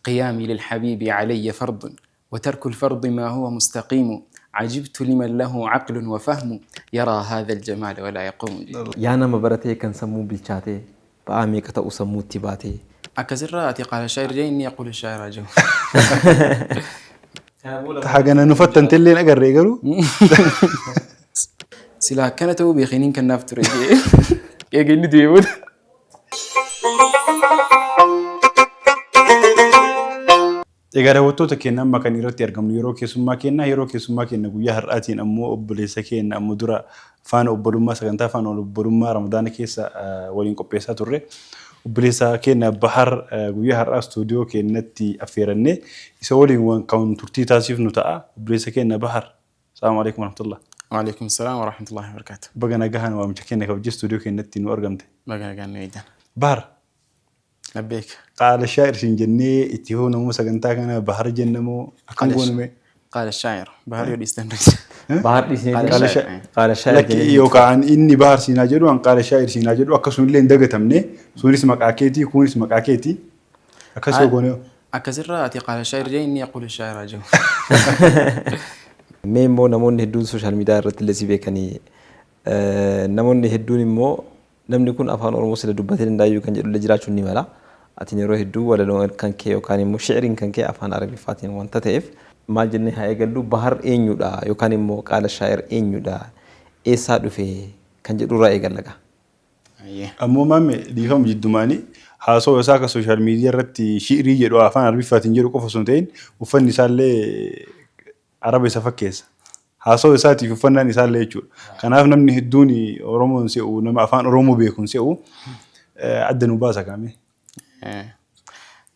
Qiyaamii lilhabiibi calayya fardun wa tarku lfardi maa huwa mustaqiimu cajibtu liman lahu caqlun wa fahmu yaraa haadha aljamaala walaa yaquumu jedhe. Yaa nama baratee kan sammuun bilchaatee ba'aa meeqa ta'u sammuutti baatee. Akkasirraa ati qaala shaa'ir jee inni yaquulu shaa'iraa jiru. Hagana nu fattantellee hin agarree garuu. Silaa akkana ta'uu beekaniin kan naaf ture jee. Eega inni du'ee booda. Egaa daawwattoota keenya amma kan irratti argamnu yeroo keessummaa keenya yeroo keessummaa keenya guyyaa har'aatiin ammoo obboleessa keenya amma dura faana obbolummaa sagantaa faana obbolummaa Ramadaana keessa waliin qopheessaa turre. Obboleessa keenya Bahar guyyaa har'aa istuudiyoo keenyatti affeerannee isa waliin kan turtii taasifnu ta'a. Obboleessa keenya Bahar. Salaamu alaikum warahmatullah. Waalaikum salaam wa rahmatullahi wa barakatuh. Baga nagahaan waamicha keenya kabajjee istuudiyoo keenyatti nu argamte. Baga nagaan nu eegdan. Bahar. Labbeek. Qaala shaa'ir siin jennee itti hoo sagantaa kana Bahar jenna moo akkam goonu mee? Qaala shaa'ir. Bahar yoo dhiistan reessa. Bahar dhiisnee Qaala shaa'ir. Qaala shaa'ir Lakki jennee. yookaan inni Bahar siinaa jedhu an qaala shaa'ir siinaa jedhu akkasumallee hin dagatamne sunis maqaa keetii kunis maqaa keetii akkas yoo goone. Akkasirraa ati qaala shaa'ir jee inni yaquulu shaa'iraa jiru. Mee immoo namoonni hedduun social media irratti illee si beekanii namoonni hedduun immoo namni kun afaan Oromoo sila dubbatee danda'ayyuu kan jedhullee jiraachuun ni mala. Atiin yeroo hedduu walaloon kan kee yookaan immoo shi'iriin kan kee afaan Arabiffaatiin wanta ta'eef maal jennee haa eegallu Bahar eenyudha yookaan immoo qaala shaa'ir eenyudha eessaa dhufe kan jedhurraa eegalla gaa. Ammoo maamme dhiifama jiddumaani haasawa isaa akka social media irratti shi'rii jedhu afaan Arabiffaatiin jedhu qofa osoo hin ta'in uffanni isaallee Araba isa fakkeessa. Haasawa isaatii fi uffannaan isaallee jechuudha. Kanaaf namni hedduun Oromoon se'u nama afaan Oromoo beeku hin se'u adda nu baasa kaame.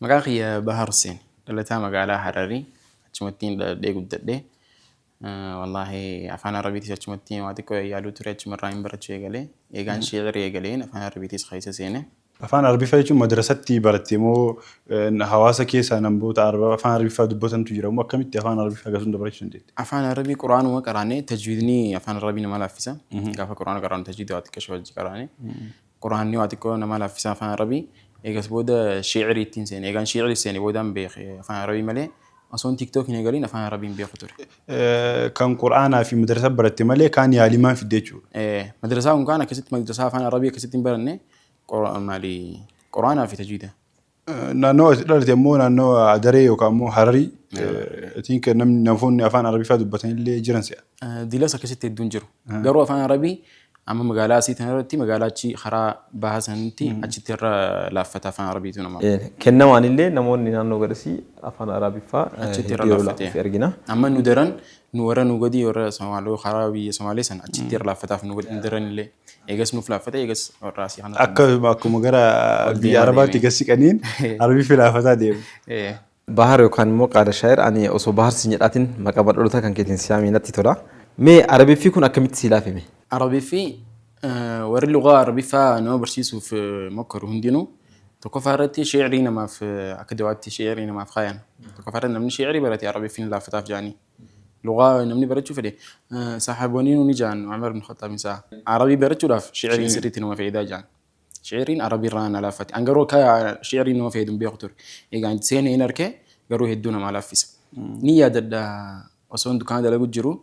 Maqaan kiyya Bahar Hussein dhalataa magaalaa Hararii achumattiin dhaladhee guddadhe. Wallaahi afaan Arabiitis achumatti waa xiqqoo yaaluu ture achumarraa hin barachuu eegale. Eegaan shi'irii eegaleen afaan Arabiitis keessa seene. Afaan Arabiffaa jechuun madrasatti baratte moo hawaasa keessaa namoota afaan Arabiffaa dubbatantu jira moo akkamitti afaan Arabiffaa akkasuma barachuu dandeette? Afaan Arabii Qur'aanuma qaraane tajwiidni afaan Arabii nama laaffisa. Gaafa Qur'aana qaraanu tajwiida waa xiqqasho wajji qaraane. Qur'aanni waa xiqqoo nama laaffisa afaan Arabii. Eegas booda shi'irii ittiin seene. Eegaan shi'irii seene boodaan beeke afaan Arabii malee osoon TikTok hin eegaliin afaan Arabii hin beeku ture. Kan Qur'aanaa fi madrasa baratte malee kaan yaalimaan fidde jechuudha. Madrasaa kun kaan akkasitti madrasaa afaan Arabii akkasitti hin baranne maali Qur'aanaa fi tajwiida. Naannoo ati dhalate immoo naannoo Adaree yookaan immoo Hararii I think namni namoonni afaan Arabiffaa dubbatan illee jiran se'a. Dilas akkasitti hedduun jiru. Garuu afaan Arabii amma magaalaa asii tana irratti magaalaa achi karaa bahaa sanitti achitti irra laaffata afaan Arabiitu nama. Kennamaan illee namoonni naannoo gadasii afaan Arabiffaa Achitti irra hedduu yeroo laaffate. laaffate argina. Amma nu daran nu warra nu gadii warra Somaaloo karaa biyya Somaalee sana achitti irra laaffataaf nu daran illee. Eegas nuuf laaffate eegas warra asii kana. Akka akkuma gara Ol biyya deemaa Arabaatti deeme. gad siqaniin Arabiffi laafataa deema. Bahar yookaan immoo qaala shaayir ani osoo Bahar siin jedhaatiin maqaa badhoolotaa kan keetiin si yaamee natti tola. Mee Arabiffii kun akkamitti sii laafeme? Arabiffi warri lugaa Arabiffaa nama barsiisuuf mokkoru hundinuu tokkoffaa irratti shi'rii namaaf akka dawaatti shi'rii namaaf kaayan. Tokkoffaa irratti namni shi'rii barate Arabiffi ni laaffataaf jedhanii. Lugaa namni barachuu fedhe sahaabonni ni ja'an Umar ibn Khattaab isaa Arabii barachuudhaaf shi'riin sirriitti nama fayyadaa ja'an. Shi'riin Arabii irraa na laaffate. An garuu akka shi'riin nama fayyadu hin beeku ture. Egaa seenee hin arke garuu hedduu nama laaffisa. Ni yaadadha osoon dukkaana dalagu jiru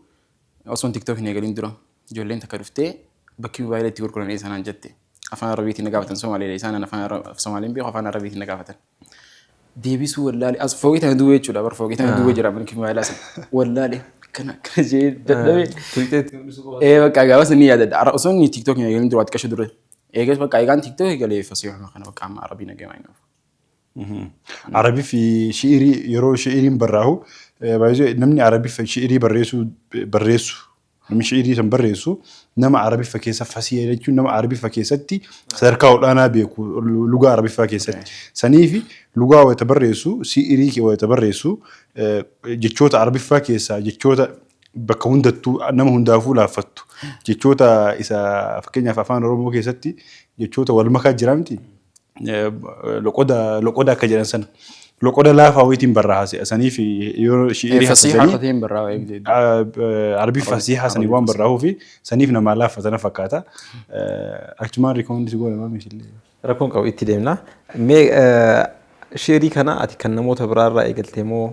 osoon TikTok hin eegalin dura ijoolleen takka dhuftee bakki mobaayila itti gurguran eessa naan jette. Afaan Arabiitiin na gaafatan Somaaleedha isaan afaan Somaaleen beeku afaan Arabiitiin na gaafatan. Deebisuu wallaale as fooqii tana duwwee jechuudha bar fooqii tana duwwee jira bakki mobaayilaa sana wallaale kana akkana jee dadhabee. Ee bakka gaafa san ni yaadadha. Ara osoo inni TikTok hin eegalin dura xiqqasho dura. Eegas bakka eegaan TikTok eegalee fasiihuma kana bakka amma Arabii nagamaa hin ofu. Arabii fi shi'irii yeroo shi'iriin barraahu baay'ee namni Arabii fi shi'irii barreessuu barreessu namni shi'irii san barreessu nama Arabiffa keessa fasiha jechuun nama Arabiffa keessatti sadarkaa ol'aanaa beeku lugaa Arabiffaa keessatti. Saniifi lugaa wayita barreessu shi'irii wayita barreessu jechoota Arabiffaa keessaa jechoota bakka hundattuu nama hundaafuu laaffattu jechoota isa fakkeenyaaf afaan Oromoo keessatti jechoota wal makaa jira miti. Loqoda loqoda akka jedhan sana. Loqoda laafaa wayitiin barraaha se'a saniif yeroo shi'irii Fasiihaa haffisanii akka ta'een barraa'a eegdee. Arbii fasiihaa sanii waan barraa'uu fi saniif namaa laaffata na fakkaata. Achumaan rikoomandi si goona maamii ishillee. Rakkoon qabu itti deemna. Mee Shi'irii kana ati kan namoota biraarraa eegalte moo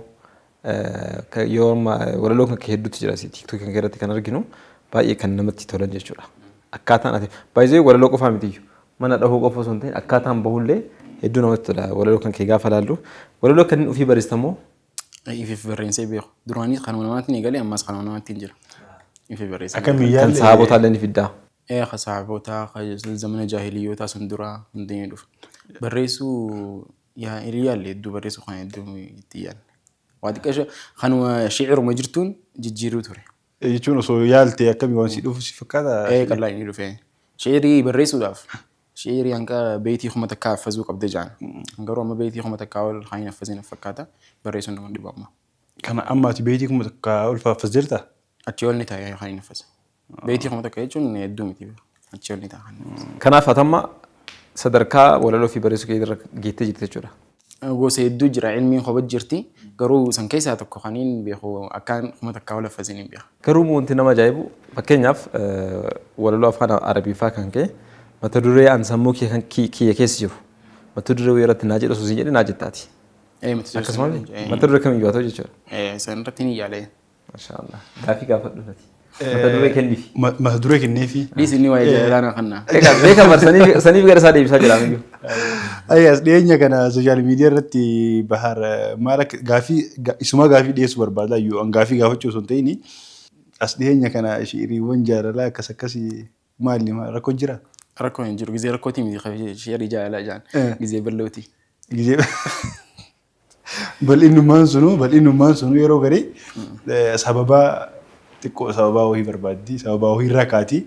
yoo amma walaloo kan kee hedduutu jira TikTok kan irratti kan arginu baay'ee kan namatti tolan jechuudha. Akkaataan ati baay'ee walaloo qofaa mitiyyuu mana dhahuu qofa osoo hin ta'in akkaataan bahullee hedduu namatti tola walaloo kan kee gaafa laallu. Walaloo kanneen ofii barreessita moo? Ifiif barreessee beeku. Duraanis kanuma namaatiin eegalee ammas kanuma namaatiin jira. Ifi barreessee. Akkamii Kan yaalle sahaabotaallee ni fiddaa. Ee ka sahaabootaa ka zamana jaahiliyyootaa sun duraa hundi ni dhufa. Barreessuu yaa yaalle hedduu barreessuu kana hedduu itti yaalle. Waa xiqqeesha kanuma shi'iruma jirtuun jijjiiruu ture. Jechuun osoo yaalte akkamii waan si dhufu si fakkaata? Ee qal'aa inni dhufe. Shi'irii barreessuudhaaf shi'irii hanga beetii 1000 haffazuu qabda jaan. Garuu amma beetii 1000 ol kan hin haffazin fakkaata barreessuun nama dhibu amma. Kana amma ati beetii 1000 ol haffaz jirta? Achi ol ni ta'a kan hin haffaze. Beetii 1000 jechuun hedduu miti. Achi ol ni ta'a kan hin haffaze. Kanaaf ati amma sadarkaa walaloo fi barreessuu kee irra geettee jirti jechuudha. Gosa hedduu jira ilmiin kopha jirti garuu san keessaa tokko kan hin beeku akkaan 1000 ol haffazin hin beeku. Garuu wanti nama ajaa'ibu fakkeenyaaf walaloo afaan Arabiffaa kan ka'e mata duree an sammuu kiyya kiyya keessa jiru mata duree wayii irratti naa jedhu osoo siin jedhe naa jettaati. Ee mata duree Akkasuma mata duree kamiyyuu haa ta'u jechuudha. Ee san irratti ni yaala. Mashaallah. Gaafii gaafadhu nati. Mata duree kennifi. Mata duree kenneefi. Dhiisi inni waa'ee jaalalaa na kanna. Egaa beeka bar saniif gara isaa deebisaa jira amiyyuu. Ayyi as dhiyeenya kana social media irratti Bahar maal akka gaafii isuma gaafii dhiyeessuu barbaada iyyuu an gaafii gaafachuu osoo hin ta'in as dhiyeenya kana shi'iriiwwan jaalalaa akkas akkasii maali rakkoo jira? Rakkoon hin jiru gizee rakkootii miti shi'irii jaalalaa jaan gizee bal'ooti. Gizee bal'innummaan sunuu bal'innummaan sunuu yeroo garii sababaa xiqqoo sababaa wahii barbaaddi sababaa wahii irraa kaati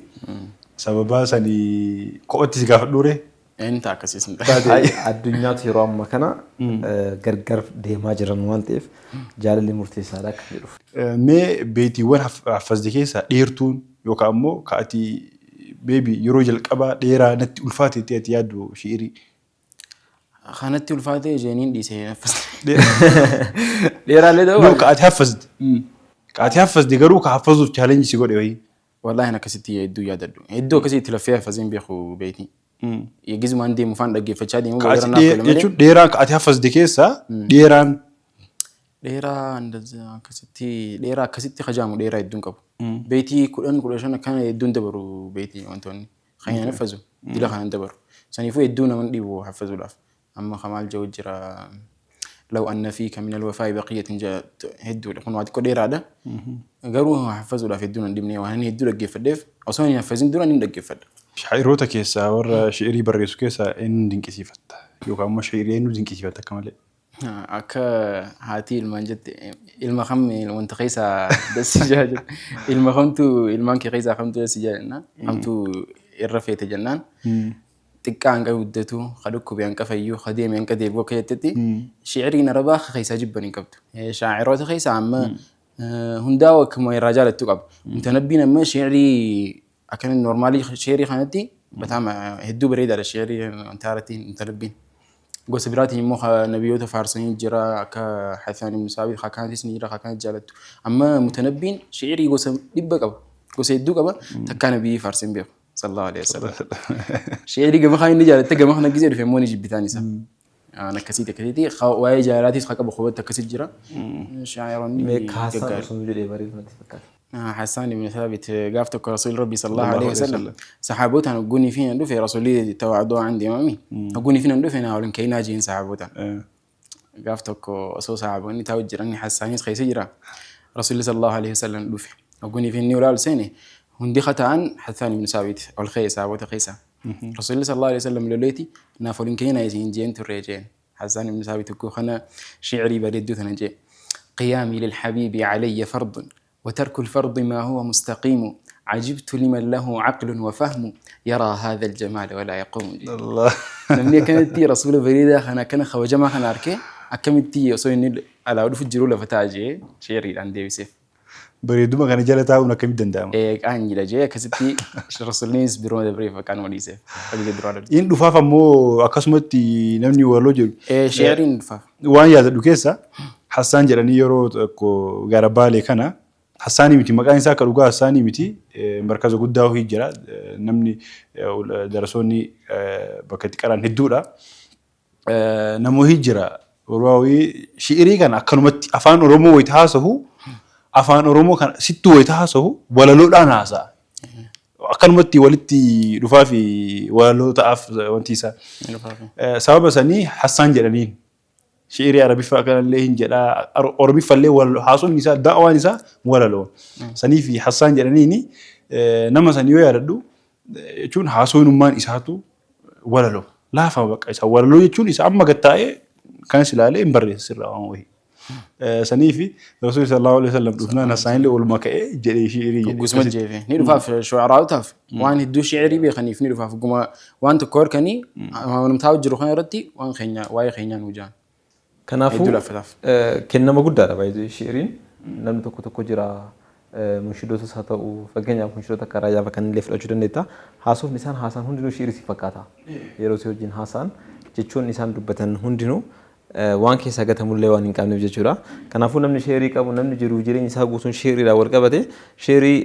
sababaa sanii kophatti si gaafadhuure. Inni ta'a akkasiis hin ta'a. Taate. Addunyaatu yeroo ammaa kana gargar deemaa jiran waan ta'eef jaalalli murteessaadha akka jedhuuf. Mee beetiiwwan haffazde keessaa dheertuun yookaan immoo ka ati beebi yeroo jalqabaa dheeraa natti ulfaate jettee ati yaaddu shi'irii. Kanatti ulfaatee jeeniin dhiisee haffazde. Dheeraallee ta'uu No, ka ati haffazde. Ka ati haffazde garuu ka haffazuuf challenge si godhe wayii. Wallaahi akkasitti hedduu yaadadhu. Hedduu akkasitti laffee haffazeen beeku beetii. Gizumaan deemu faan dhaggeeffachaa deemu Ka ati booda naaf gala malee. jechuun dheeraan ka ati haffazde keessaa dheeraan. Dheeraa akkasitti dheeraa akkasitti kajaamu dheeraa hedduun qabu. Beetii 10 15 akkana hedduun dabaru beetii wantoonni. Kan hin haffazu dila kanan dabaru. Saniifuu hedduu nama dhibu haffazuudhaaf. Amma kamaal jiru jira law anna fiika min alwafaa'i baqiyatin hedduudha. Kun waa xiqqoo dheeraadha. Garuu haffazuudhaaf hedduu nan dhibne waan inni hedduu dhaggeeffadheef osoo hin haffazin dura ni dhaggeeffadha. Shaa'iroota keessaa warra shi'irii barreessu keessaa eenyuun dinqisiifatta? Yookaan immoo shi'irii eenyu dinqisiifatta akka malee? Akka haati ilmaan jette ilma kam wanta keessaa dassi jaa jette ilma kamtu ilmaan kee keessaa kamtu dassi jaa jennaan kamtu irra feete jennaan xiqqaa hanga guddatu ka dhukkube hanga fayyu ka deeme hanga deebi'u akka jettetti shi'iriin arabaa ka keessaa jibban hin qabdu. Shaa'iroota keessaa amma hundaa'u akkuma irraa jaalattu qaba. Mutanabbiin amma shi'irii akkana normaalii shi'irii kanatti bataam hedduu bareedaadha shi'irii wanta irratti mutanabbiin. Gosa biraatiin immoo nabiyyoota faarsanii jira akka Hassan ibn Saabit ka kanatis ni jira ka kanatti jaalattu. Amma mutanabbiin shi'irii gosa 100 qaba. Gosa hedduu qaba takkaa nabiyyi faarsee hin beeku. Sallallahu alaihi wasallam. Shi'irii gama kaan inni jaalatte gama kana gisee dhufe immoo ni jibbitaan isa. Waan akkasiiti akkasiiti waa'ee jaalalaatiis ka qabu kophaatti akkasitti jira. Shaa'ironni Mee kaasaan gaggaarii. osoo jedhee bareedu natti fakkaata. Hassan ibn Thabit gaaf tokko Rasuulli Rabbi sallallahu alaihi wasallam saxaabotaan hogguunii fi nan dhufe Rasuulli tawaaduu an deemami hogguunii fi nan dhufe naa waliin ka'inaa jeen saxaabotaan. Gaaf tokko osoo saxaabonni taa'u jiran Hassaanis keessa jira Rasuulli sallallahu alaihi wasallam dhufe hogguunii fi inni olaal seene hundi kata'an Hassan ibn Thabit ol ka'e saxaabota keessa. Rasuulli sallallahu alaihi wasallam loleeti naaf waliin ka'inaa isin jeen turre jeen. Hassan ibn Thabit hogguu kana shi'rii bareedduu tana jee. قيامي للحبيب علي فرض وترك الفرض ما هو مستقيم عجبت لمن له عقل وفهم يرى هذا الجمال ولا يقوم. Allah. Namni akkanatti rasuula bareedaa kana akkana kabajamaa kana arkee akkamitti osoo inni alaa dhufu jiru lafa ta'a jee shi'iriidhaan deebiseef. Bareeduma kana jala taa'uun akkamitti danda'ama? Qaanyiidha jee akkasitti rasuullinis biroo dabareef akkaan dhiiseef. Hojii duraa darbe. Inni dhufaaf ammoo akkasumatti namni waloo jedhu. Shi'iriin dhufaaf. Waan yaadadhu keessa Hassaan jedhanii yeroo tokko gara Baalee kana Hassaanii miti maqaan isaa akka dhugaa Hassaanii miti markaza guddaa wahii jira namni darasoonni bakka itti qaran hedduudha. Nama wahii jira Gurbaa wayii shi'irii kana akkanumatti afaan Oromoo wayita haasahu, afaan Oromoo kana sittuu wayita haasahu walaloodhaan haasa'a. Akkanumatti walitti dhufaa fi walaloo ta'aaf wanti isaa. Sababa sanii Hassaan jedhaniin. Shi'irii Arabiffaa kanallee hin jedhaa, Oromiffallee haasofni isaa, da'waan isaa walaloo. Sanii fi Hassaan jedhaniini nama san yoo yaadadhu jechuun haasofnummaan isaatu walaloo. Laafa bakka isa walaloo jechuun isa amma gad taa'ee kanas ilaalee hin barreessa sirraa waan wayii. Sanii fi Rasuulli sallallahu alaihi wasallam dhufnaan Hassaanillee oluma ka'ee jedhee shi'irii jedhe. Gusuma jeefe. Ni dhufaaf shu'araa'otaaf waan hedduu shi'irii beekaniif ni dhufaaf guma waan tokko harkanii amanamtaa jiru kana irratti waan keenya waa'ee keenyaa nuu jaan. Kanaafuu Hedduu laaffataaf. Kennama guddaadha baay'ee shi'iriin. Namni tokko tokko jira, munshidootas haa ta'u, fakkeenyaaf munshidoota akka Raayyaa fa'a kanneen illee fudhachuu dandeetta. Haasofni isaan haasa'an hundinuu shi'irii si fakkaata. Yeroo si wajjin haasa'an jechoonni isaan dubbatan hundinuu waan keessaa gatamullee waan hin qabneef jechuudha. Kanaafuu namni sheerii qabu, namni jiruuf jireenyi isaa guutuun sheeriidhaan wal qabate, sheerii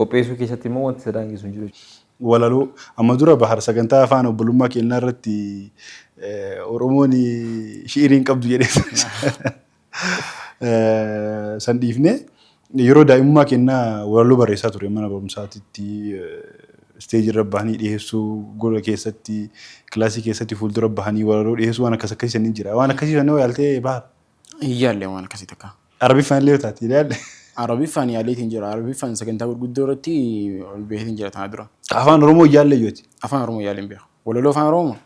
qopheessuu keessatti immoo wanti isa daangessu hin jiru. Walaloo amma dura Bahar sagantaa afaan obbolummaa kennaa irratti Oromoon shi'irii hin qabdu jedhee san dhiifnee, yeroo daa'imummaa kennaa walaloo barreessaa ture mana barumsaatitti, isteejii irra bahanii dhiyeessuu, gola keessatti, kilaasii keessatti fuuldura bahanii walaloo dhiyeessuu, waan akkas akkasii sanii jira. Waan akkasii sana yaaltee, Bahar? Hin yaalle waan akkasii takka. Arabiffaan illee yoo taate yaalle. Arabiffaan yaaleetiin jira. Arabiffaan sagantaa gurguddoo irratti ol beetiin jira tana dura. Afaan Oromoo yaalle yooti? Afaan Oromoo yaaleen beeku. Walaloo afaan Oromoo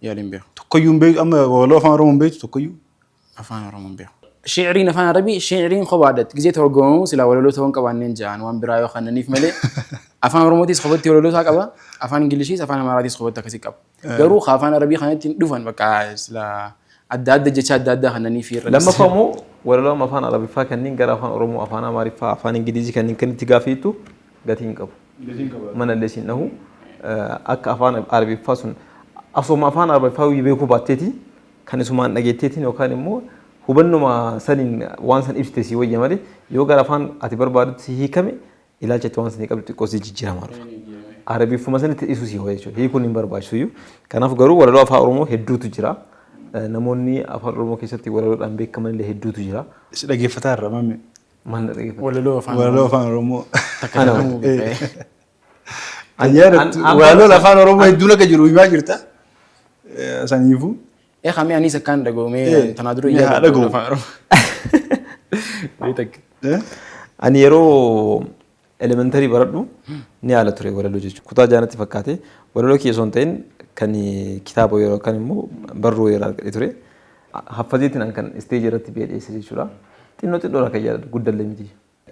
yaaleen beeku. Tokkoyyuu hin beektu? Amma walaloo afaan Oromoo hin beektu tokkoyyuu? Afaan Oromoo hin beeku. Shi'iriin afaan Arabii, shi'iriin kophaadha. Gizee torgomamu silaa walaloo ta'uu hin qabaanneen ja'an waan biraa yoo kannaniif malee, afaan Oromootis kophatti walaloo isaa qaba. Afaan Ingilishis, afaan Amaaraatis kophatti akkasii qaba. Garuu ka afaan Arabii kanatti hin dhufan, bakka silaa adda adda jecha adda addaa kannaniif irra. Lammaffaa immoo walaloo amma afaan Arabiffaa kanneen gara afaan Oromoo, afaan Amaariffaa, afaan Ingilizii kanneen kan itti gaafiitu gatii hin qabu. Mana illee siin dhahu. Akka afaan Arabiffaa sun asuma afaan Arabiffaa beekuu baatteeti kan isumaan dhageetteetiin yookaan immoo hubannuma saniin waan san ibsite si wayya malee, yoo gara afaan ati barbaadutti si hiikame ilaalcha itti waan sanii qabdu xiqqoo si jijjiiramaa dhufa. Arabiffuma sanitti dhiisuu si wayya jechuudha. Hiikuun hin barbaachisu iyyuu. Kanaaf garuu walaloo afaan Oromoo hedduutu jira. Namoonni afaan Oromoo keessatti walaloodhaan beekaman illee hedduutu jira. Si dhaggeeffataa irra mamme. Maal na dhaggeeffata? Walaloo afaan Walaloo afaan Oromoo. Takka takka beekee. Kan yaadattu walaloon afaan Oromoo hedduun akka jiru himaa jirta. Saniifuu. Ee, kamii anis akkaan dhaga'umee tanaa dura Mee haa dhaga'u. Afaan Oromoo. Mee takka. Ani yeroo elementary baradhu ni haala ture walaloo jechuudha. Kutaa jaanatti fakkaate, walaloo kiyya osoo hin ta'in kan kitaaba yeroo kan immoo barruu yeroo argadhe ture. Haffazeetiin an kan isteejii irratti ba'ee dhiyeesse jechuudha. Xinnoo xinnoodha kan yaadatu, guddallee miti.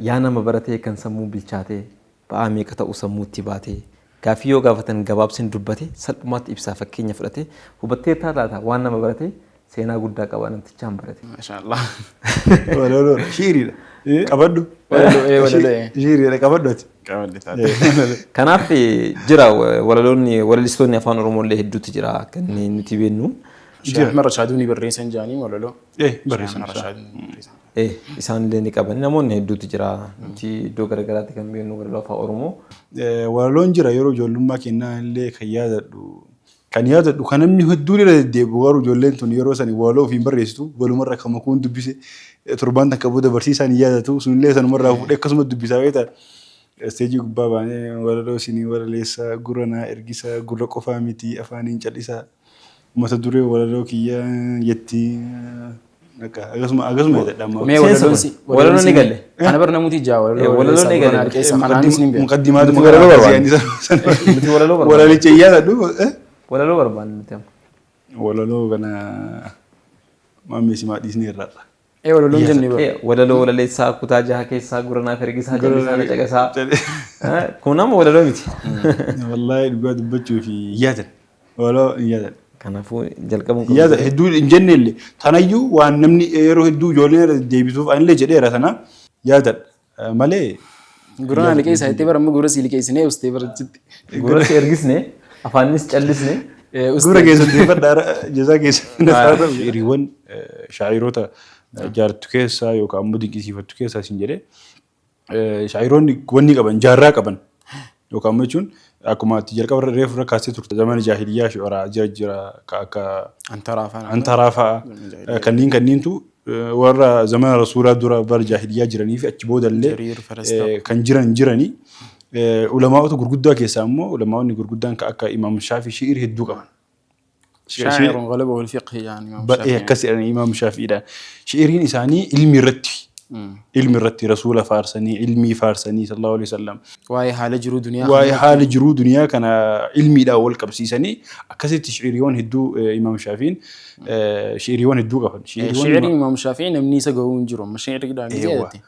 Yaa nama baratee kan sammuu bilchaatee, ba'aa meeqa ta'u sammuutti baatee, gaaffii yoo gaafatan gabaabsin dubbate, salphumaatti ibsaa fakkeenya fudhate, hubatteettaa laata waan nama barate, seenaa guddaa qaba namtichaan barate. Maashaallah. Walaloodha. Shiiriidha. Qabadhu. Walaloo, walaloo. Shiiriidha, qabadhu ati. Qabadhe taate. Kanaaf jira, walaloonni walalistoonni afaan Oromoo illee hedduutu jira kan nuti beeknu. Sheekh Ahmed Rashaaduu ni barreessan jaanii walaloo. Barreessan. Sheekh Ahmed Rashaaduu ni barreessan. Isaan illee ni qaban, namoonni hedduutu jira, nuti iddoo garagaraatti kan beeknu walaloo afaan Oromoo. Walaloon jira, yeroo ijoollummaa kennaa illee kan yaadadhu. Kan yaadadhu kan namni hedduun irra deddeebi'u garuu ijoolleen tun yeroo sani walaloo ofiin barreessitu, walumarra kan makuun dubbise torbaan takka booda barsiisaan hin yaadatu, sunillee sanumarraa fuudhee akkasuma dubbisaa beektaa. Isteejii gubbaa baanee walaloo isinii walaleessaa, gurra naa ergisaa, gurra qofaa miti afaaniin callisaa. Mata duree walaloo kiyyaa jetti. Akka akkasuma akkasuma jedha amma. Mee Seensa walaloon kun. si Walaloon ni galle. Kana bar namuuti jaa walaloo. Walaloon ni galle. Keessa kanaanis ni beeku. Muqaddimaatu Nuti walaloo barbaanna. Nuti walaloo barbaanna. Walalicha hin yaadadhu. Walaloo barbaanna nuti amma. Walaloo kana maammee simaa dhiisnee irraadha. Walaloon jenne bar. Walaloo walaleessaa kutaa jaha keessaa gurra naaf ergisaa, jallisaa na caqasaa. Kun amma walaloo miti. Wallaahi dhugaa dubbachuu fi hin yaadan. Walaloo hin yaadan. Kanaafuu jalqabuun Hin yaadan, hedduu hin jenne illee. Tanayyuu waan namni yeroo hedduu ijoolleen irra deebisuuf anillee jedheera, sana yaadadha malee. Gurra naa liqeessaa jettee bara amma gurra sii liqeessinee ustee barachitti. Gurra si ergisne, afaanis callisne. Gurra keessan deeffadhaa, jazaa keessan. Hiriiwwan shaa'iroota jaalattu keessaa yookaan ammoo dinqisiifattu keessaa isin jedhee, shaa'iroonni wanni qaban jaarraa qaban yookaan ammoo jechuun Akkuma ati jalqaba reefu irra kaastee turte, zamana jaahiliyyaa shu'araa jira akka Antaraa fa'a. Antaraa fa'a, kanneentu warra zamana rasuulaa dura bara jaahiliyyaa jiranii fi achi boodallee Jariir, Farastaq. Kan jiran jiranii. Ulamaa'ota gurguddaa keessaa immoo ulamaa'onni gurguddaan kan akka Imaam Shaafii shi'irii hedduu qaban. شاعر غلبه الفقه يعني إمام Baay'ee الشافعي. Akkas jedhanii Imaam Shaafiidha. Shi'iriin isaanii ilmi irratti, ilmi irratti, rasuula faarsanii, ilmii faarsanii sallallahu alaihi wasallam. Waa'ee haala jiruu duniyaa. Waa'ee haala jiruu duniyaa kana ilmiidhaan wal qabsiisanii akkasitti shi'iriiwwan hedduu, Imaam Shaafiin shi'iriiwwan hedduu qaban. Shi'iriiwwan شعر الإمام الشافعي namni isa gahuu hin jiru amma shi'iriidhaan Eewwa. زيادة.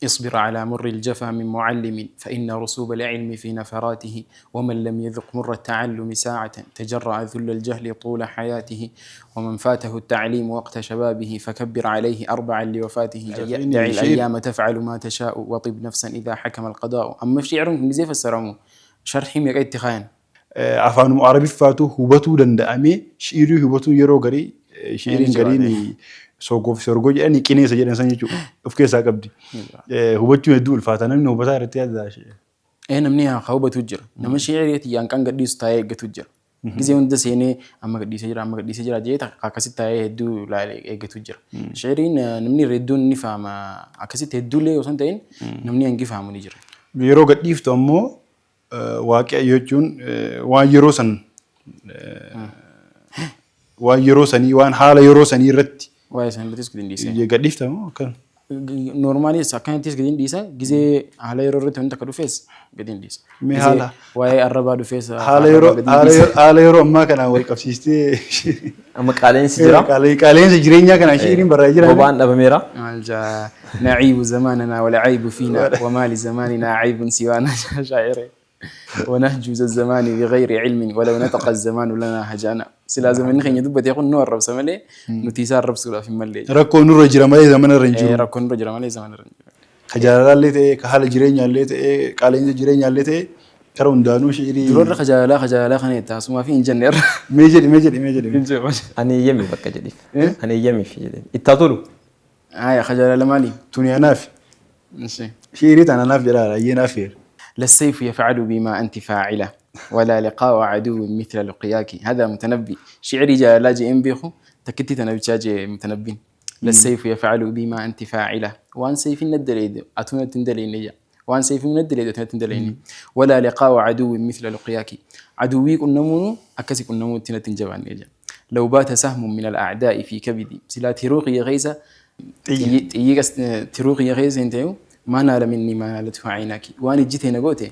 اصبر على مر الجفا من معلم، فإن رسوب العلم في نفراته، ومن لم يذق مر التعلم ساعة تجرع ذل الجهل طول حياته، ومن فاته التعليم وقت شبابه فكبر عليه أربعا لوفاته. شايفين دع شيء- الأيام تفعل ما تشاء وطب نفسا إذا حكم القضاء. أما في شعرهم زي فسرمو شرحهم يقعد تخاين. Afaanuma Arabiffaatu hubatuu danda'amee shi'irii hubatuu yeroo garii shi'iriin Ni gariin sogoof sorgoo jedhanii qineessa jedhan san jechuudha of keessaa qabdi. Hubachuun hedduu ulfaata, namni hubataa irratti yaada. Ee, namni haa hubatu jira. Nama shi'irii tiyyaan kan gadhiisu taa'ee eeggatu jira. Gizee hunda seenee amma gadhiisee jira, amma gadhiisee jira jee akkasitti taa'ee hedduu ilaalee eeggatu jira. Shi'iriin namni irra hedduun ni fahama. Akkasitti hedduullee osoo hin ta'in namni hangi fahamu ni jira. Yeroo gadhiiftu ammoo waaqea jechuun waan yeroo san, waan yeroo sanii, waan haala yeroo sanii irratti Waa'ee isaan irrattis gadi hin dhiisee. Gadhiifta moo akkam? Normaalis akkanattis gadi hin dhiisa. Gizee haala yeroo irratti wanti akka dhufes gadi hin dhiisa. Mee Gizee waa'ee arrabaa dhufes haala yeroo haala yeroo ammaa kanaan wal qabsiistee Amma qaaleensi jira. Qaaleensa jireenyaa kanaan shi'iriin barraa'ee jira. Boba'aan dhabameera. مالجا نعيب زماننا والعيب فينا وما لزماننا عيب سوانا، شاعري ونهجو ذا الزمان بغير علم ولو نطق الزمان لنا هجانا. سلا زمن خين دبت يقول نور رب سملي نتيسار رب سولا في ملي. Rakkoo nurra jira malee zamana irra hin jiru. ركون رجل مالي زمان رجل. Ka jaalalaallee ta'e, ka haala jireenyaallee ta'e, qaaleensa jireenyaallee ta'e, kara hundaanuu shi'irii. درور خجالا خجالا خنيتا سما في انجنر. Mee jedhi, mee jedhi, mee jedhi. Ani eeyyami bakka jedhiif. Ani eeyyamiif jedheen. Ittaa tolu. آية خجالا مالي. Tuni anaaf. ماشي. Shi'irii tana anaaf jedhaa, ayyee naaf feera. لا السيف يفعل بما أنت فاعلة ولا لقاء عدو مثل لقياك. هذا متنبي، شعري جاء لا جي بيخو تكتي تنبي متنبين. لا السيف يفعل بما أنت فاعلة، وان سيف ندلي أتونا تندلي نجا، وان سيف ندلي أتونا تندلي، ولا لقاء عدو مثل لقياك، عدوي كنمونو أكسي كنمو تنا تنجبان نجا، لو بات سهم من الأعداء في كبدي سلا تروقي غيزة تروقي غيزة انتيو ما نال مني ما نالته عيناك، وأنا جيت هنا قوتي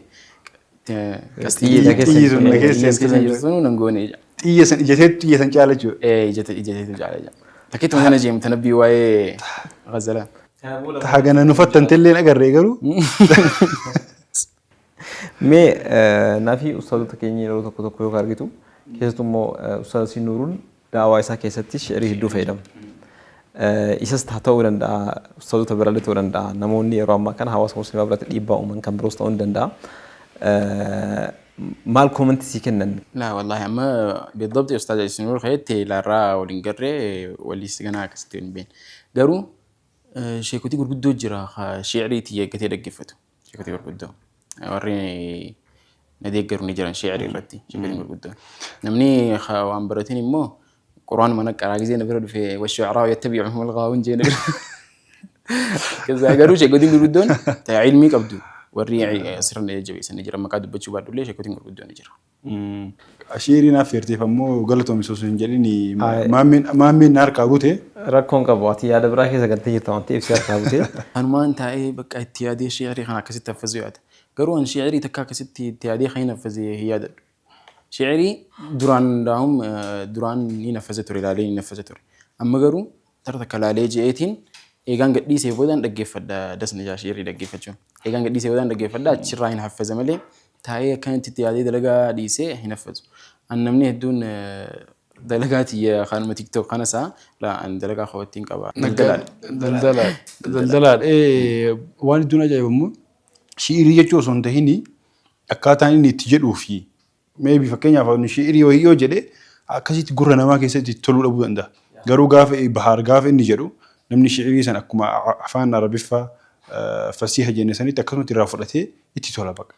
Xiyya keessa Xiyyi sun na keessa sun. Xiyya san ijateetu xiyya san caala jechuudha. ايه، جت جت تكيت مثلا جي متنبي واي غزلان. Hagana nu fattantellee agarree garuu. Mee naafi ustaazota keenya yeroo tokko tokko yoo argitu, keessattuu immoo ustaaz Sinuuruun daawaa isaa keessatti shi'irii hedduu fayyadama. Isas ta'uu danda'a, ustaazota biraallee ta'uu danda'a, namoonni yeroo ammaa kana hawaasa musliimaa biratti dhiibbaa uuman kan biroos ta'uu ni danda'a. Maal comment sii kennan? لا والله ما بالضبط يا استاذ سنور خيتي لا را ولنقري ولي سجنا كستين بين قالوا شيكوتي gurguddoo jira shi'irii tiyya eeggatee dhaggeeffatu. Sheekotii gurguddoo warri na deeggaru ni jiran shi'irii irratti, sheekotiin gurguddoon. Namni waan baratin immoo quraan mana qaraa gisee na bira dhufe والشعراء يتبعهم الغاوون jee na bira. Keessaa garuu sheekotiin gurguddoon ilmii qabdu warri asirra jabeessan ni jira, maqaa dubbachuu baadhullee sheekotiin gurguddoon ni jira. Shi'irii naaf feerteef ammoo galatoomi osoo hin jedhin maammeen na harkaa bute. Rakkoon qabu, ati yaada biraa keessa galtee jirta waan ta'eef si harkaa butee. Anumaan taa'ee bakka itti yaadee shi'irii kana akkasitti haffazuu yaada. Garuu ani shi'irii takka akkasitti itti yaadee kan hin haffazee hin yaadadhu. Shi'irii duraan daa'um duraan ni naffaze ture, ilaalee ni naffaze ture. Amma garuu tara takka ilaalee je'eetiin eegaan gadhiisee boodaan dhaggeeffadha, dasna jaa shi'irii dhaggeeffachuun. Eegaan gadhiisee boodaan dhaggeeffadha, achirraa hin haffaze malee taa'ee akkanatti itti yaadee dalagaa dhiisee hin haffazu. An namni hedduun dalagaa tiyya kanuma TikTok kana isaa laa an dalagaa kootiin qaba. Daldalaadha. Daldalaadha. Daldalaadha. Waan hedduun ajaa'ibu immoo shi'irii jechuu osoo hin tahin akkaataan inni itti jedhuu fi maybe fakkeenyaaf inni shi'irii wayii yoo jedhe akkasitti gurra namaa keessatti toluu dhabuu danda'a. Garuu gaafa bahaar gaafa inni jedhu namni shi'irii sana akkuma afaan Arabiffaa fasiiha jenne sanitti akkasumatti irraa fudhatee itti tola baqa.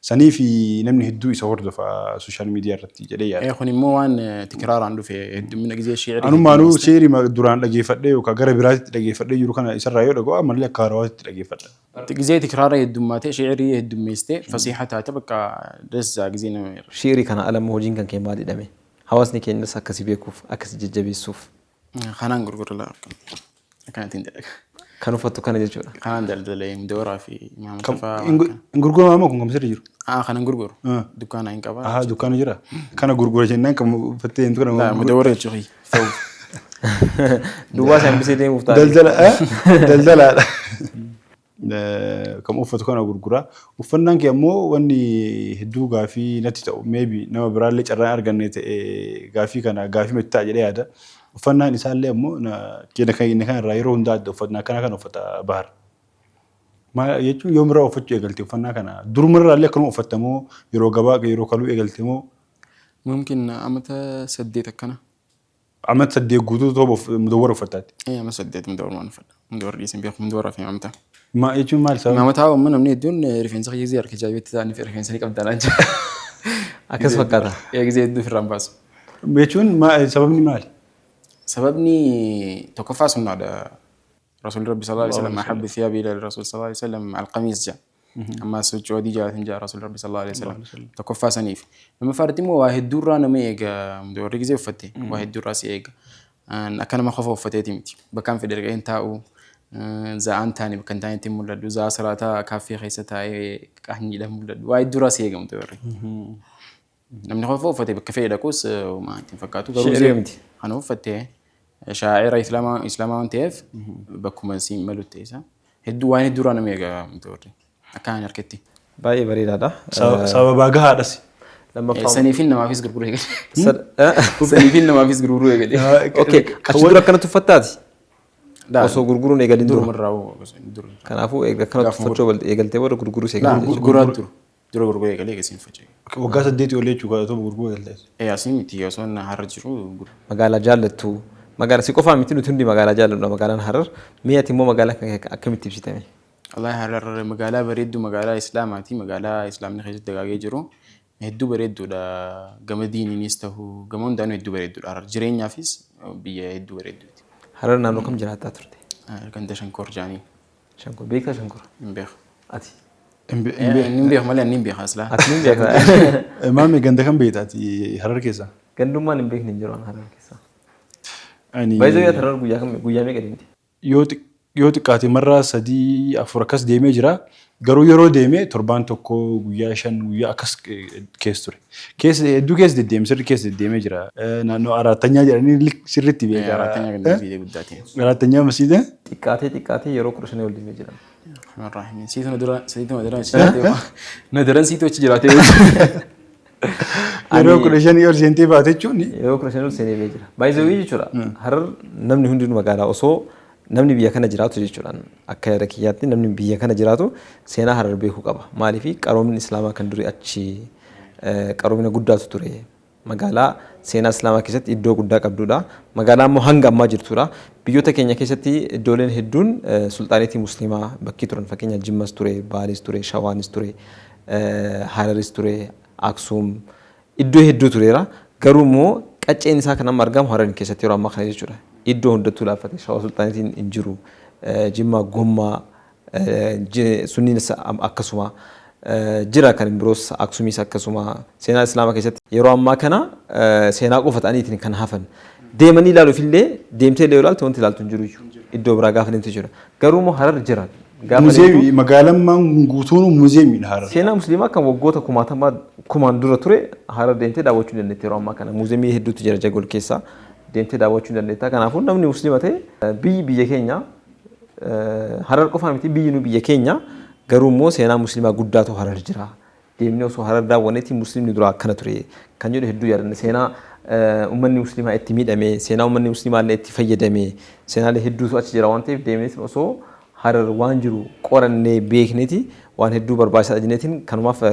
Sanii fi namni hedduu isa hordofa social media irratti jedhee yaada. Kun immoo waan tikraaraan dhufe, heddummina gizee shi'irii. Anummaanuu shi'irii duraan dhageeffadhee yookaan gara biraatti dhageeffadhee jiru kana isarraa yoo dhaga'u ammallee akka haarawaatti dhageeffadha. Gizee tikraara heddummaatee, shi'irii heddummeessitee, fasiixa taate, bakka dassaa gizee nama irra. Shi'irii kana ala immoo hojiin kan kee maal jedhame? Hawaasni keenyas akkasi beekuuf, akkasi jajjabeessuuf. Kanaan gurgura laa, akkanaatiin dalaga. Kan uffattu kana jechuudha. Kanaan daldalee mudooraa fi imaamata fa'aa. Hin gurguramaa moo kun kan sirri jiru? Ah, kanan gurguru. Dukkaana hin qaba. Ahaa, dukkaana jira. Kana gurgura jennaan kan uffattee deemtu kana. Mudoora jechuudha. Duwwaa isaan bisee deemuuf taate. Daldala daldalaadha. Kan uffatu kana gurgura. Uffannaan kee ammoo wanni hedduu gaafii natti ta'u, maybe nama biraallee carraan arganne ta'e gaafii kana gaafii matti ta'a jedhee yaada. Uffannaan isaallee ammoo keenya kan irraa yeroo hundaa adda, uffannaa akkana kana uffata Bahar. Maal jechuun, yoomirraa uffachuu eegalte uffannaa kana? Durumarraallee akkanuma uffatta moo yeroo gabaa yeroo kaluu eegalte moo? Mumkin amata 8 akkana. Amata 8 guutuu tooba mudawwara uffattaatti. Ama 8 mudoora waan uffadha. Mudoora dhiisin beeku, mudoora fi imaamata. Maa jechuun maal sababa? Imaamata ammoo namni hedduun rifeensa kiyya gizee harka jaabeetti ta'anii fi rifeensa ni qabdaa naan jedha. Akkas fakkaata. Gizee hedduu ofirraan baasu. Jechuun sababni maali? Sababni tokkoffaa sunnaadha. Rasuulli Rabbi صلى الله عليه وسلم أحب الثياب إلى الرسول صلى الله عليه وسلم القميص جا. Amma sochii adii jaalatan jaa Rasuulli Rabbi صلى الله عليه وسلم. Tokkoffaa saniif. Lammaffaa irratti immoo waa hedduurraa nama eega, warri gizee uffatte waa hedduurraa si eega. Akka nama qofa uffateeti miti. Bakkaan fedhe dhaqeen taa'u, za'aan taane bakka hin taanetti mul'adhu, za'a salaataa kaaffee keessa taa'ee qaanyiidhaan mul'adhu. Waa hedduurraa si eega warri. Namni qofa uffate bakka fedhe dhaquus homaa itti hin fakkaatu. Garuu Shi'irii miti. Kana uffattee shaa'ira islaamaa waan ta'eef bakkuma siin malutti isa. Hedduu waan hedduurraa nama eega warri. Akka ani harkatti. Baay'ee bareedaadha. Sababaa gahaadhas. Lammaffaa. Saniifin namaafis gurguruu eegale. Saniifin namaafis gurguruu eegale. Okay, achi dura akkanatti uffattaati? Osoo gurguruun eegalin dura. Durumarraa dura. Kanaafuu eega akkanatti uffachuu eegaltee booda gurguruus eegalte jechuudha. Gurguraa dura. Dura gurguruu eegalee eegasiin uffachuu. Waggaa 8 ol jechuudha tooba gurguruu eegalte. Asii miti, osoo har'a jiru. Magaalaa jaallattu. Magaalaa si qofaa miti, nuti hundi magaalaa jaallatudha magaalaan Harar. Mee ati immoo magaalaa kana akkamitti ibsitame? Wallahi Harar magaalaa bareedduu, magaalaa Islaamaati. Magaalaa Islaamni keessatti dagaagee jiru. Hedduu bareedduudha. Gama diiniinis ta'u gama hundaanuu hedduu bareedduudha. Harar jireenyaafis biyya hedduu bareedduuti. Harar naannoo kam jiraattaa turte? Ganda Shankoor jaanii. Shankor beektaa Shankor? Hin beeku. Ati? Inni hin beeku malee inni hin beeku aslaa. Ati ni beektaa? Maami, ganda kam beektaati Harar keessa? Gandummaan hin beekne hin jiru an Harar keessa. Ani Baay'ee Harar guyyaa kam, guyyaa meeqa deemte? Yoo xiqqaate marraa sadii afur akkas deemee jira. Garuu yeroo deeme torbaan tokko, guyyaa 5, guyyaa akkas keessa ture. Keessa hedduu keessa deddeeme, sirri keessa deddeemee jira. Naannoo Araattanyaa jedhanii sirriitti beeka. Araattanyaa ganda masjiida guddaati. Araattanyaa masjiida? Xiqqaatee xiqqaatee yeroo 15 ol deemee jira. Rahmaan siitu na dura, siitu na dura jiraatee, na daran siitu achi jiraatee. Yeroo 15 ol seentee baate jechuun. Yeroo 15 ol seenee jira. Baay'ee jechuudha. Harar namni hundinuu magaalaa osoo namni biyya kana jiraatu jechuudha. Akka yaada kiyyaatti namni biyya kana jiraatu seenaa Harar beekuu qaba. Maaliif, qaroomni Islaamaa kan durii achi qaroomina guddaatu ture. Magaalaa seenaa Islaamaa keessatti iddoo guddaa qabdudha. Magaalaa immoo hanga ammaa jirtudha. Biyyoota keenya keessatti iddooleen hedduun sulxaaneetii Musliimaa bakkii turan, fakkeenyaaf Jimmas ture, Baalis ture, Shawaanis ture, Hararis ture, Aksuum, iddoo hedduu tureera. Garuu immoo qacceen isaa kan amma argamu Harar keessatti yeroo ammaa kana jechuudha. Iddoo hundattuu laaffate, Shawaa sulxaaneetiin hin jiru. Jimmaa Gommaa sunniinis akkasuma jira, kan biroos Aksuumis akkasuma seenaa Islaamaa keessatti yeroo ammaa kana seenaa qofa ta'aniitiin kan hafan. Deemanii ilaaluuf illee, deemtee illee ilaaltu wanti ilaaltu hin jiru iddoo biraa gaafa deemte jira. Garuu immoo Harar jira. Museemii magaalaan guutuun museemiidha Harar. Seenaa Musliimaa kan waggoota kumaatamaa kumaan dura ture Harar deemtee daawwachuu dandeetti yeroo ammaa kana. Museemii hedduutu jira, Jagol keessa deemtee daawwachuu dandeetta. Kanaafuu namni Musliima ta'e biyyi biyya keenya Harar qofaa miti, biyyi nu biyya keenya, garuu immoo seenaa Musliimaa guddaatu Harar jira. Deemnee osoo Harar daawwanneeti Musliimni dura akkana ture kan jedhu hedduu yaadanna. Seenaa uummanni Musliimaa itti miidhame, seenaa uummanni Musliimaa illee itti fayyadame, seenaalee hedduutu achi jira waan ta'eef deemneetiin osoo Harar waan jiru qorannee beekneeti waan hedduu barbaachisaadha jenneetiin kanumaaf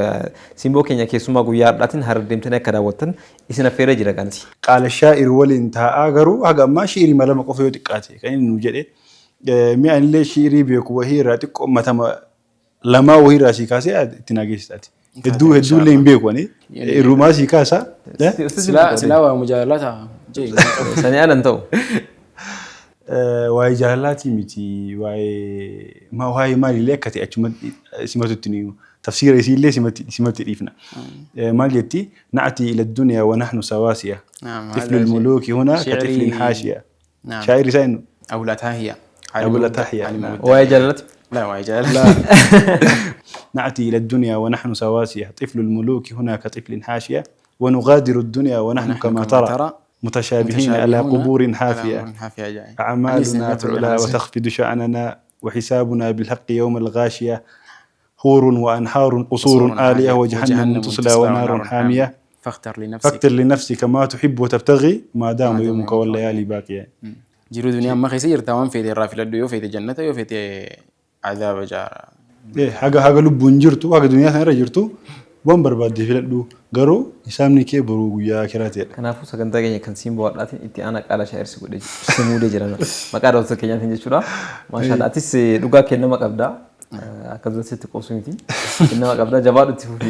simboo keenya keessummaa guyyaa har'aatiin Harar deemtanii akka daawwattan isin affeeree jira ganti. Qaala shaa'ir waliin taa'aa, garuu haga ammaa shi'irii lama qofa yoo xiqqaate kan inni nu jedhe. Mi'a illee shi'irii beeku wahii irraa xiqqoo matama. Lamaa wayiirraa sii kaasee itti naa geessitaati. Hedduu hedduullee hin beeku ani. Irrumaa sii kaasa. Silaa silaa waa mujaalalaa ta'a. Jee. Sanii alan ta'u. Waa'ee jaalalaatii miti, waa'ee waa'ee maalillee akka ta'e achumatti simatu itti nu hima. Tafsiira isiillee simatti dhiifna. Maal jetti? Na'atii ila dunyaa wa nahnu sawaasiya. نعم. طفل الملوك هنا كطفل حاشية. نعم. شاعر isaa أبو الأتاهية. أبو الأتاهية، نعم. Waa'ee jaalalati. لا، waa'ee jaalala. نأتي إلى الدنيا ونحن سواسية، طفل الملوك هنا كطفل حاشية، ونغادر الدنيا ونحن كما ترى متشابهين على قبور حافية. حافية جاي. أعمالنا تعلى وتخفض شأننا، وحسابنا بالحق يوم الغاشية، حور وأنهار قصور آلية، وجهنم تصلى ونار حامية. فاختر لنفسك فاختر لنفسك ما تحب وتبتغي، ما دام يومك والليالي باقية. Jiruu duniyaa amma keessa jirta waan feete irraa filadhu, yoo feete jannata, yoo feete azaaba jaara. Haga haga lubbuun jirtu, haga duniyaa sana irra jirtu, waan barbaadde filadhu, garuu hisaabni kee boruu guyyaa akiraa ta'edha. Kanaafuu sagantaa keenya kan siin bo'aadhaatiin itti aanaa qaala shaa'irsi godhee si muudee jira. Maqaa daawwattoota keenyaatiin jechuudha. Maashaallah, atis dhugaa kennama qabda. Akka duratti sitti qoobsu miti. Kennama qabda, jabaadhu, itti fufi.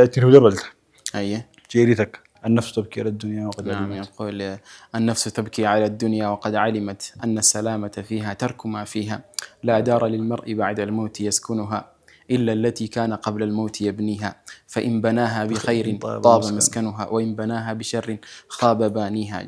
Itti nu dabalta. أيه. Jeerii takka. النفس تبكي على الدنيا وقد نعم. علمت. يقول: النفس تبكي على الدنيا وقد علمت أن السلامة فيها ترك ما فيها، لا دار للمرء بعد الموت يسكنها إلا التي كان قبل الموت يبنيها، فإن بناها بخير طاب طاب مسكنها. مسكنها، وإن بناها بشر خاب بانيها.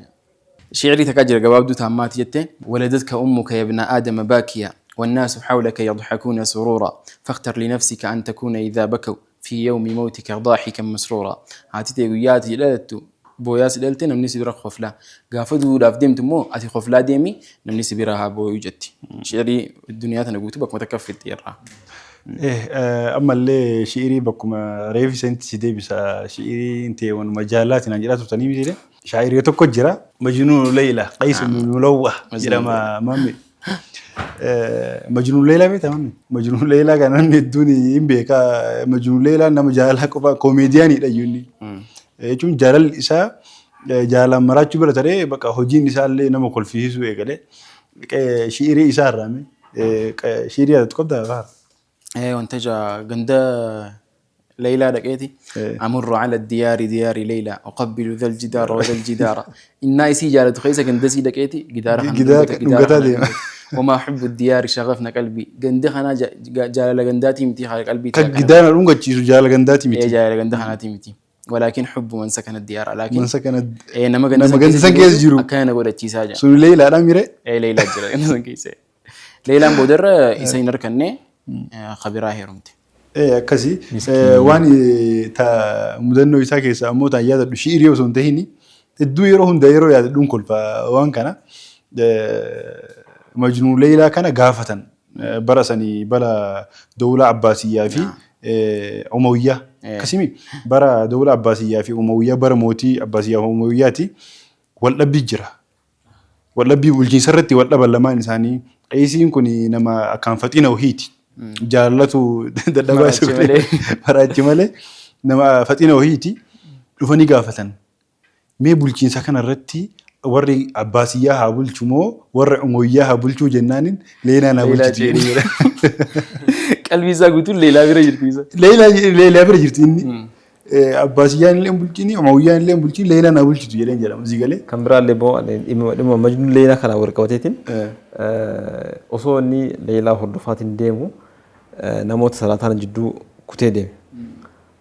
شعري تكاجر قبابدو تامات جتة: ولدتك أمك يا ابن آدم باكيا، والناس حولك يضحكون سرورا، فاختر لنفسك أن تكون إذا بكوا في يوم موتك ضاحكا مسرورا. Haati tee guyyaa dhalattu booyaa si dhalte, namni si bira koflaa. Gaafa duudhaaf deemtu immoo ati koflaa deemi, namni si bira haa booyuu jetti. Shi'irii duniyaa tana guutuu bakkuma takka fixxe irraa. Ammallee shi'irii bakkuma reefi sanitti si deebisa, shi'iriin ta'e wanuma jaalalaati naan jedhaa turtanii miti. Shaa'irii tokko jira, Majnuun Leeyla, Qays ibn Mulawwah jedhama maammi. Majnuun Leeylaa beektaa maammi? Majnuun Leeylaa kana namni hedduun hin beekaa. Majnuun Leeylaa nama jaalalaa qofa koomeediyaaniidha iyyuu. Jechuun jaalalli isaa jaalalaan maraachuu bira taree bakka hojiin isaallee nama kolfisiisuu eegale. Shi'irii isaa irraa shi'irii yaadatu qabdaa fa'aa? Wanta ganda ليلى دقيتي أمر على الديار ديار ليلى، أقبل ذا الجدار وذا الجدار، إنا يسي جالت خيسة كندسي دقيتي جدار. جدار dhungataa deema. وما حب الديار شغفنا قلبي، قند خنا جال قنداتي متي خالق قلبي. Kan gidaara dhungachiisu jaala gandaati إيه. miti. جال قند خناتي متي، ولكن حب من سكن الديار، لكن Man sakana إيه، nama nama ganda san keessa jiru. akkana godhachiisaa jira. Sun Leeylaadhaan mire. Ee, Leylaa jira ganda san keessa. Leylaan boodarra isa hin harkanne, kabiraa heerumte. Ee, akkasii waan mudannoo isaa keessaa ammoo ta'an yaadadhu, shi'irii osoo hin tahin, hedduu yeroo hunda yeroo yaadadhuun kolfa waan kana. Majnuun Leeylaa kana gaafatan bara sanii, bara dawla Abbaasiyyaa fi Umawiyyaa, akkasimi bara dawla Abbaasiyyaa fi Umawiyyaa, bara mootii Abbaasiyyaa fi Umawiyyaati wal dhabbii jira. Waldhabbii bulchiinsa irratti wal dhaban lamaan isaanii. Qeesiin kun nama akkaan faxina wahiiti. Jaalatu dadhabaa isa Maraachi godhe. malee. Maraachi malee nama faxina wahiiti. Dhufanii gaafatan. Mee bulchiinsa kana irratti warri Abbaasiyyaa haa bulchu moo warra Umawiyyaa haa bulchuu jennaanin, Leelaan haa Leelaa bulchitu jedhee jedha. Qalbii isaa guutuun Leelaa bira jirti isa. Leelaa bira jirti inni. Abbaasiyyaan illee hin bulchini, Umawiyyaan illee hin bulchini, Leelaan haa bulchitu jedheen jedhama. Sii galee. Kan biraallee immoo dhimma Majnuun Leelaa kanaan wal qabateetiin, osoo inni Leelaa hordofaatiin deemu namoota salaataan jidduu kutee deeme.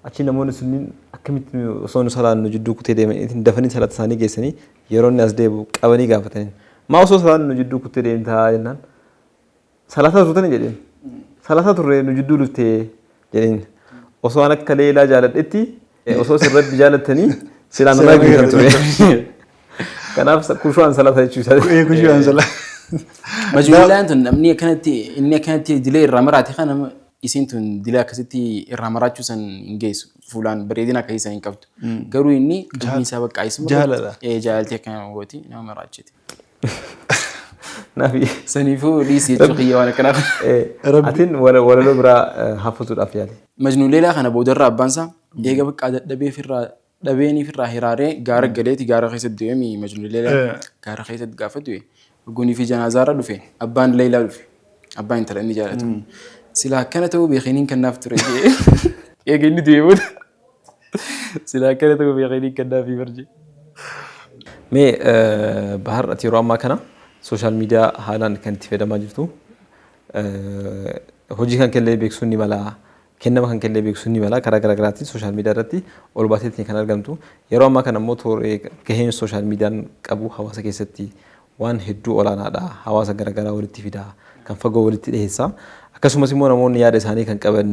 Achi namoonni sunniin akkamitti osoo nu salaannu jidduu kutee deeman, dafanii salaata isaanii geessanii, yeroo inni as deebi'u qabanii gaafatanii. Maa osoo salaannu nu jidduu kutee deemtaa jennaan, salaataa turtanii jedheen. Salaataa turre, nu jidduu dhuftee jedheen. Osoo an akka Leelaa jaaladhetti, osoo isin Rabbi jaalattanii silaa nama argitan ture. Kanaaf kushu'aan salaata jechuu isaa. Kushu'aan salaata. Majnuun tun namni akkanatti inni akkanatti dilee irraa maraate kana, isiin tun dilee akkasitti irraa maraachuu san hin geessu. Fuulaan bareedina akka isaa hin qabdu. Garuu inni qalbiin isaa bakka isuma. Jaalala. Jaalaltee akkana gooti nama maraachiti. Naafi. Saniifuu dhiisii jechuu kiyya waan akkanaaf. Atiin walaloo biraa hafuutuudhaaf yaali. Majnuun Leelaa kana boodarra abbaan isaa eega bakka dadhabee firraa dhabeeniif irraa hiraaree gaara galeeti, gaara keessatti du'e. Majnuun Leelaa gaara keessatti gaafa du'e, gunii fi janaazaarra dhufe, abbaan Leelaa dhufe, abbaan intala inni jaalatu. Silaa akkana ta'uu beekaniin kennaaf ture jee. Eega inni du'ee booda silaa akkana ta'uu beekaniin kennaaf barjee. Mee Bahar, ati yeroo ammaa kana social media haalaan kan itti fayyadamaa jirtu, hojii kan kellee beeksisuun ni mala, kennama kan kellee beeksisuun ni mala, karaa garaa garaatiin social media irratti ol baateetiin kan argamtu. Yeroo ammaa kana immoo gaheen social mediaan qabu hawaasa keessatti waan hedduu olaanaadha. Hawaasa garaagaraa walitti fida, kan fagoo walitti dhiyeessa. Akkasumas immoo namoonni yaada isaanii kan qaban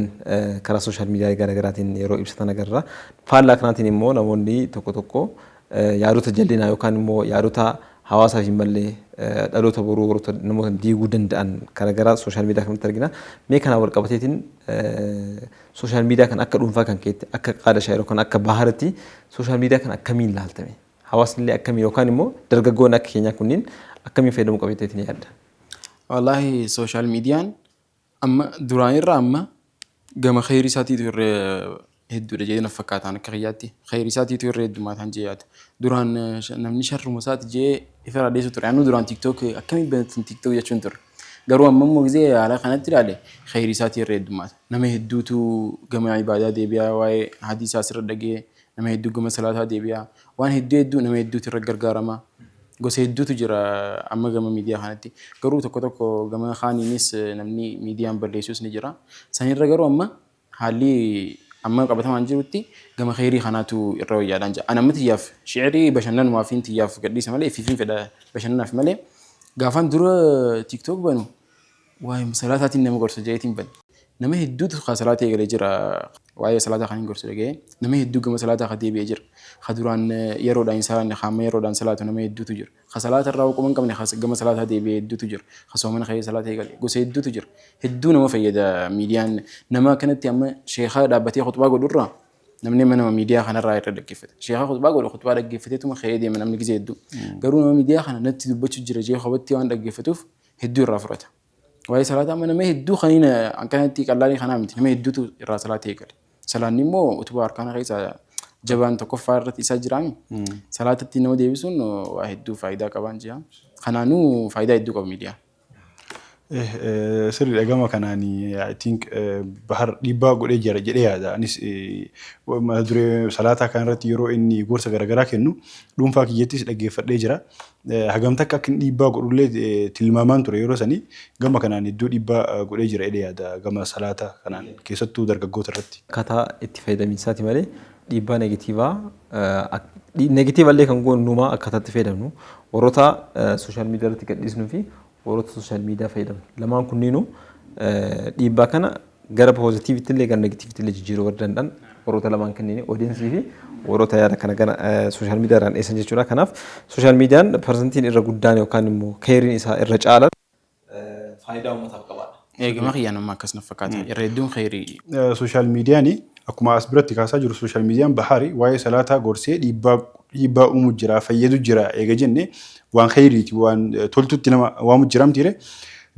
karaa social media garaagaraatiin yeroo ibsatan agarra. Faallaa kanaatiin immoo namoonni tokko tokko yaadota jallinaa yookaan immoo yaadota hawaasaaf hin malle, dhaloota boruu warroota namoota diiguu danda'an garaagaraa social media kanatti argina. Mee kanaan wal qabateetiin social media kan akka dhuunfaa kan keetti, akka qaada shaayir yookaan akka Baharatti social media kan akkamiin ilaaltame? Hawaasni illee akkamii yookaan immoo dargaggoonni akka keenyaa kunniin akkamiin fayyadamuu qabeetteetiin yaadda? Wallaahi, social mediaan amma duraan irraa amma gama kheyrii isaatiitu irra hedduudha jedhee naf fakkaataan akka kiyyaatti. Kheyrii isaatiitu irra heddumaataan jee yaada. Duraan namni sharruma isaati jee ifirraa dheessu ture. Anuu duraan TikTok akkamiin banatan TikTok jechuun ture. Garuu amma immoo gizee haala kanatti ilaale kheyrii isaatii irra heddummaata. Nama hedduutu gama ibaadaa deebi'aa, waa'ee hadiisaa asirra dhagee, nama hedduu gama salaataa deebi'aa, waan hedduu hedduu nama hedduutu irra gargaarama. Gosa hedduutu jira amma gama miidiyaa kanatti. Garuu tokko tokko gama kaaniinis namni miidiyaan balleessus ni jira. Sanirra garuu amma haalli amma qabatamaan jirutti gama kheyrii kanaatu irra wayyaadhaan jira. Ani amma tiyyaaf shi'irii bashannanumaaf tiyyaaf gadhiisa malee, ifiifin fedha bashannanaaf malee, gaafaan dura TikTok banu waa'ee salaataatiin nama gorsa jeetiin bane. Nama hedduutu ka salaata eegalee jira. Waa'ee salaataa kan hin gorsu dhaga'ee nama hedduu gama salaataa ka deebi'ee jira. Ka duraan yeroodhaan hin salaanne ka amma yeroodhaan salaatu nama hedduutu jira. Ka salaata irraa quba hin qabne ka gama salaataa deebi'ee hedduutu jira. Ka soomana ka'ee salaata eegale gosa hedduutu jira. Hedduu nama fayyada miidiyaan. Nama akkanatti amma sheekaa dhaabbatee khutbaa godhurraa namni amma nama miidiyaa kanarraa irra dhaggeeffata. Sheekaa khutbaa godhu khutbaa dhaggeeffateetuma ka'ee deema namni gizee hedduu. Garuu nama miidiyaa kana natti dubbachuu jira jee kophatti waan dhaggeeffatuuf hedduu irraa fudhata. Waa'ee salaataa amma nama hedduu kaniin akkanatti qallaalii kanaa miti, nama hedduutu irraa salaata eegale. Salaanni immoo utubaa harkaana keessaa jabaan tokkoffaa irratti isaa jiraami. Salaatatti nama deebisuun waa hedduu faayidaa qabaan jira. Kanaanuu faayidaa hedduu qaba miidiyaan. Sirriidha, gama kanaan I think Bahar dhiibbaa godhee jira jedhee yaada. Anis mata duree salaataa kanarratti yeroo inni gorsa garaagaraa kennu dhuunfaa kiyyattis dhaggeeffadhee jira. Hagam takka akka inni dhiibbaa godhullee tilmaamaan ture yeroo sanii, gama kanaan iddoo dhiibbaa godhee jira jedhee yaada, gama salaataa kanaan keessattuu dargaggoota irratti. Akkaataa itti fayyadamiinsaati malee dhiibbaa negatiivaa, negative illee kan goonu numaa akkaataa itti fayyadamnu, warroota social media irratti gadhiisnuu fi warroota social media fayyadamnu lamaan kunniinuu dhiibbaa kana gara positiveitti illee gara negativeitti illee jijjiiruu warra danda'an warroota lamaan kanneen, audience fi warroota yaada kana gara social media irraan dhiyeessan jechuudha. Kanaaf social mediaan percentiin irra guddaan yookaan immoo keeriin isaa irra caalan faayidaa uummataaf qabaadha. Eegama kiyyaan amma akkas na fakkaata. Irra hedduun kheyrii. Social mediaan akkuma as biratti kaasaa jiru, social mediaan Bahari waa'ee salaataa gorsee dhiibbaa uumu jira, fayyadu jira eega jenne, waan kheyriiti, waan toltutti nama waamu jira mitiire?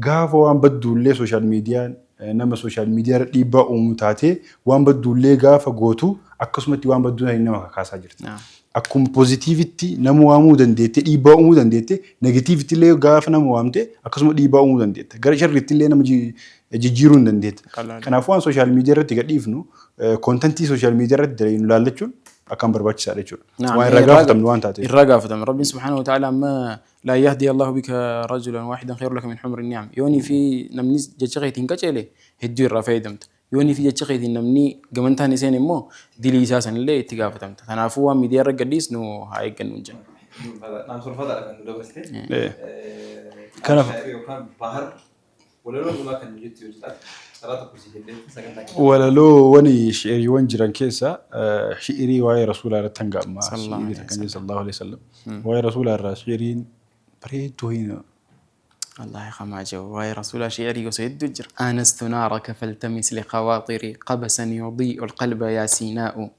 Gaafa waan badduullee social mediaan nama social media irra dhiibbaa uumu taatee waan badduullee gaafa gootu, akkasumatti waan badduu nama kakaasaa jirti. Akkuma positiveitti nama waamuu dandeette, dhiibbaa uumuu dandeette, negativeitti illee gaafa nama waamte akkasuma dhiibbaa uumuu dandeette. Gara sharriitti illee nama jijjiiruu hin dandeette. Kanaafuu waan social media irratti gadhiifnu, contentii social media irratti dalagnu laallachuun akkaan barbaachisaadha jechuudha. Waan irraa gaafatamnu waan taateef. Irraa gaafatama. Rabbiin سبحانه وتعالى amma لا يهدي الله بك رجلا واحدا خير لك من حمر النعم. Yoonii fi namni jecha keetiin qaceele hedduu irraa fayyadamta. Yoonii fi jecha keetiin namni gamantaan iseen immoo dilii isaa sanillee itti gaafatamta. Kanaafuu waan miidiyaa irra gadhiisnu haa eeggannu hin jennu. Dhaamsa ulfaataadha kan nu dabarsite. Kanaaf yookaan Bahar, walaloo dhumaa kan jettu yoo jiraate carraa tokko si kennee sagantaa keenya. Walaloowwan shi'iriiwwan jiran keessa shi'irii waa'ee rasuulaa irratti hanga ammaa shi'irii takka jedhe, صلى الله عليه وسلم, waa'ee rasuulaa irraa shi'iriin bareedduu hin والله خما جو واي رسول شعري قصيد جر. آنست نارك فالتمس لخواطري قبسا يضيء القلب يا سيناء،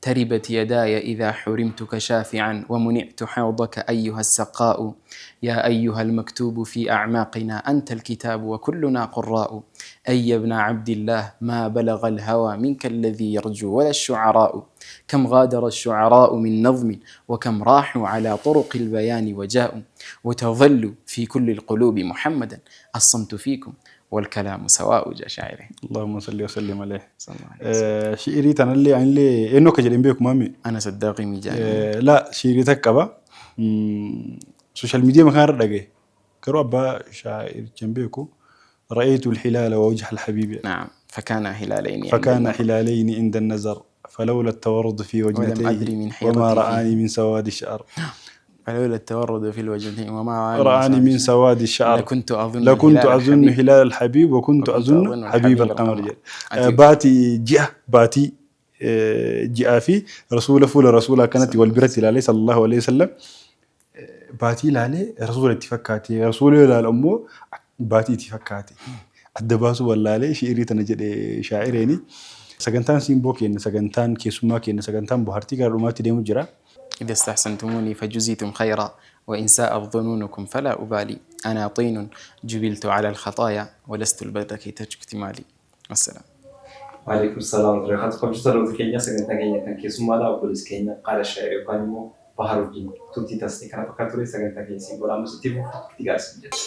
تربت يداي إذا حرمتك شافعا ومنعت حوضك أيها السقاء، يا أيها المكتوب في أعماقنا أنت الكتاب وكلنا قراء، أي ابن عبد الله ما بلغ الهوى منك الذي يرجو ولا الشعراء، كم غادر الشعراء من نظم وكم راحوا على طرق البيان وجاءوا، وتظل في كل القلوب محمدا الصمت فيكم والكلام سواء جاء شاعري. اللهم صل وسلم عليه. صلى الله عليه وسلم. Shi'irii tanallee anillee eenyu akka jedhe hin beeku maami. أنا صداقي ميجاني. Laa, shi'irii takka qaba. Social media makaan irra dhagaye. Garuu abbaa shaa'iricha hin beeku. رأيت الهلال ووجه الحبيب. نعم، فكان هلالين عند فكان النظر. هلالين عند النظر، فلولا التورد في ولم وجنتيه أدري من حيرتي وما فيه. رآني من سواد الشعر. فلولا التورد في الوجنتين وما رآني من رآني سواد من الشعر. سواد الشعر. لكنت أظن لكنت هلال أظن الحبيب. هلال الحبيب وكنت وكنت أظن أظن حبيب حبيب القمر. القمر. jedhe. عجيب. Baatii ji'a baatii ji'aa fi rasuula fuula rasuula akkanatti wal biratti ilaalee صلى الله عليه وسلم baatii ilaalee rasuula itti fakkaate, rasuula yoo ilaalu ammoo baatii itti fakkaate adda baasuu wallaalee shi'irii tana jedhe shaa'ireeni. Sagantaan simboo keenya, sagantaan keessummaa keenya, sagantaan bohaartii gara dhumaatti deemu jira. إذا استحسنتموني فجزيتم خيرا، وإن ساءت ظنونكم فلا أبالي، أنا طين جبلت على الخطايا ولست البدر كي تجك اكتمالي. والسلام. وعليكم السلام ورحمة الله وبركاته. Kabajamtoota keenya, sagantaa keenya kan keessummaadha. Obboleessi keenya qaala shaa'ir yookaan immoo Baharuddin turtii taasisee kana fakkaatu ture sagantaa keenya siin godhamu sitti fufu itti gaasisu jedha.